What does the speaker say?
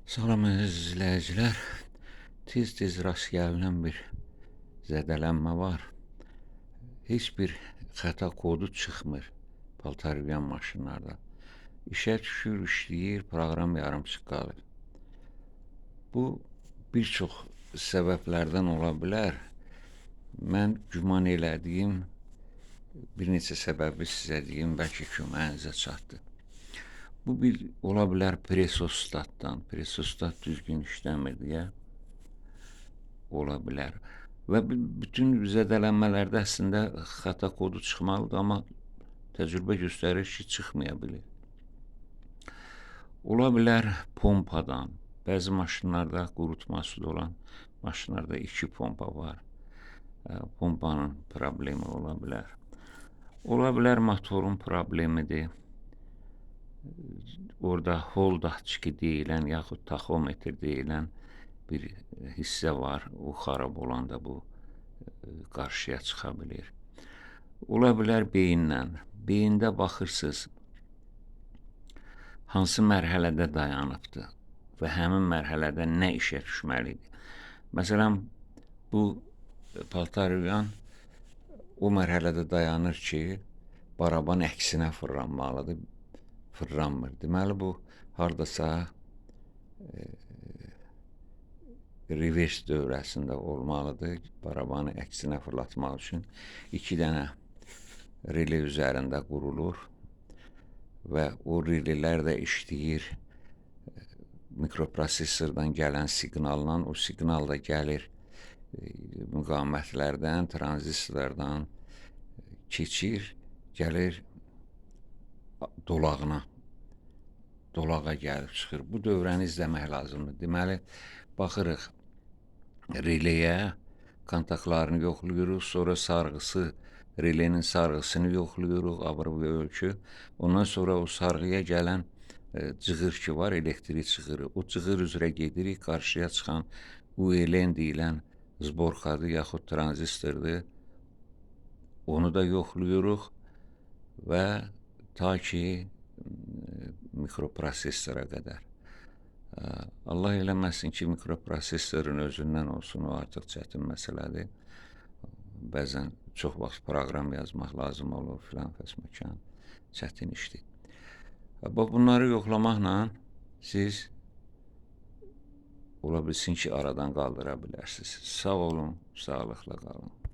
Salam əziz izləyicilər. Tez-tez rast gəlinən bir zədələnmə var. Heç bir xəta kodu çıxmır paltar yuyan maşınlarda. İşə düşür, işləyir, proqram yarımçıq qalır. Bu bir çox səbəblərdən ola bilər. Mən güman elədiyim bir neçə səbəbi sizə deyim, bəlkə köməyinizə çatdı. Bu bir ola bilər presostatdan. Presostat düzgün işləmir deyə ola bilər. Və bütün zədələnmələrdə əslində xəta kodu çıxmalıdır, amma təcrübə göstərir ki, çıxmaya bilir. Ola bilər pompadan. Bəzi maşınlarda qurutması olan maşınlarda 2 pompa var. Pompanın problemi ola bilər. Ola bilər motorun problemidir. Orada hol datçiki deyilən, yaxud taxometr deyilən bir hissə var. O xarab olanda bu qarşıya çıxa bilir. Ola bilər beyinlə. Beyində baxırsınız, hansı mərhələdə dayanıbdır və həmin mərhələdə nə işə düşməlidir. Məsələn, bu paltar yuyan o mərhələdə dayanır ki, baraban əksinə fırlanmalıdır. Fırlanmır. Deməli, bu hardasa revers dövrəsində olmalıdır. Barabanı əksinə fırlatmaq üçün 2 dənə rele üzərində qurulur və o relelər də işləyir mikroprosesordan gələn siqnalla. O siqnal da gəlir müqavimətlərdən, tranzistorlardan keçir, gəlir dolağına, dolağa gəlib çıxır. Bu dövrəni izləmək lazımdır. Deməli, baxırıq releyə, kontaktlarını yoxlayırıq, sonra sarğısı, relenin sarğısını yoxlayırıq, abır və ölçü. Ondan sonra o sarğıya gələn cığır ki var, elektrik cığırı. O cığır üzrə gedirik, qarşıya çıxan ULN deyilən zborkadır, yaxud tranzistordur. Onu da yoxlayırıq və ta ki mikroprosesora qədər. Allah eləməsin ki, mikroprosesorun özündən olsun, o artıq çətin məsələdir. Bəzən çox vaxt proqram yazmaq lazım olur, filan fəsməkan, çətin işdir. Bax, bunları yoxlamaqla siz ola bilsin ki, aradan qaldıra bilərsiniz. Sağ olun, sağlıqla qalın.